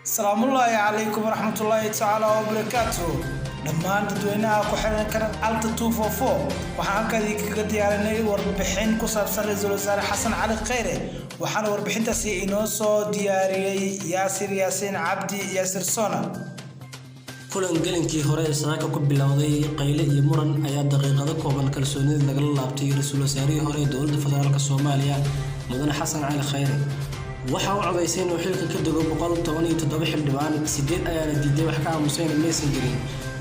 Asalaamullaahi calaykum waraxmatullaahi tacaala wabarakaatu. Dhammaan dadweynaha ku xiran kanal Alta 244, waxaan halkaan idinkaga diyaarinay warbixin ku saabsan Ra-iisul Wasaare Xasan Cali Kheyre, waxaana warbixintaasi inoo soo diyaariyey Yaasir Yaasiin Cabdi Yaasir Sona. Kulan gelinkii hore ee saaka ku bilowday qayle iyo muran ayaa daqiiqado kooban kalsoonida lagala laabtay ra-iisul wasaarihii hore ee Dowladda Federaalk Soomaaliya, Mudane Xasan Cali Kheyre. Waxa uu codaysay inuu xilka ka dego 117 xildhibaan, 8 ayaana diiday, wax ka aamusayna maysan jirin.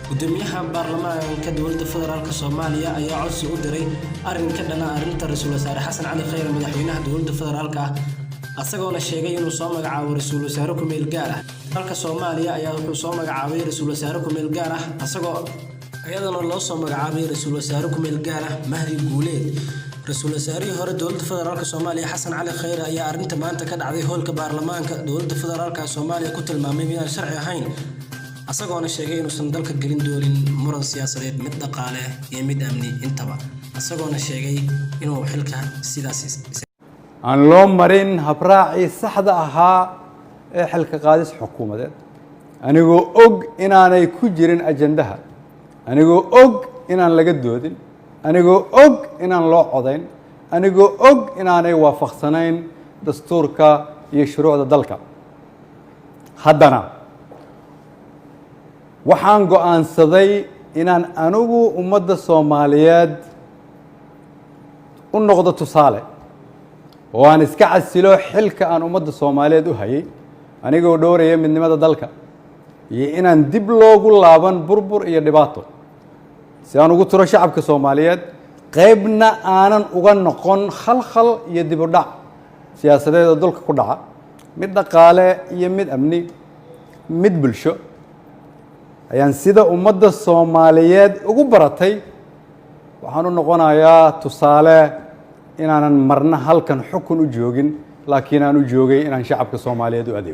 Gudoomiyaha baarlamaanka Dowladda Federaalk Soomaaliya ayaa codsi u diray arrin ka dhana arrinta ra-iisul wasaare Xasan Cali Kheyre madaxweynaha dowladda federaalk ah, asagoona sheegay inuu soo magacaabo ra-iisul wasaare ku-meel gaar ah. Dalka Soomaaliya ayaa wuxuu soo magacaabay ra-iisul wasaare ku-meel gaar ah, asagoo iyadana loo soo magacaabay ra-iisul wasaare ku-meel gaar ah Mahdi Guuleed. Ra-iisul wasaarihii hore dowladda Federaalk Soomaaliya Xasan Cali Kheyre ayaa arrinta maanta ka dhacday hoolka baarlamaanka dowladda Federaalk Soomaaliya ku tilmaamay midaan sharci ahayn, asagoona sheegay inuusan dalka gelin doonin muran siyaasadeed, mid dhaqaale iyo mid amni intaba, asagoona sheegay inuu xilka sidaas aan loo marin habraacii saxda ahaa ee xilka qaadis xukuumadeed, anigoo og inaanay ku jirin ajandaha, anigoo og inaan laga doodin, anigoo og inaan loo codayn, anigoo og inaanay waafaqsanayn dastuurka iyo shuruucda dalka, haddana waxaan go'aansaday inaan anigu ummadda Soomaaliyeed u noqdo tusaale oo aan iska casilo xilka aan ummadda Soomaaliyeed u hayay, anigoo dhowraya midnimada dalka iyo inaan dib loogu laaban burbur iyo dhibaato, si aan ugu turo shacabka Soomaaliyeed, qaybna aanan uga noqon khalkhal iyo dib u dhac siyaasadeed oo dalka ku dhaca, mid dhaqaale iyo mid amni, mid bulsho, ayaan sida ummadda Soomaaliyeed ugu baratay waxaan u noqonayaa tusaale inaanan marna halkan xukun u joogin, laakiin aan u joogay inaan shacabka Soomaaliyeed u adeego.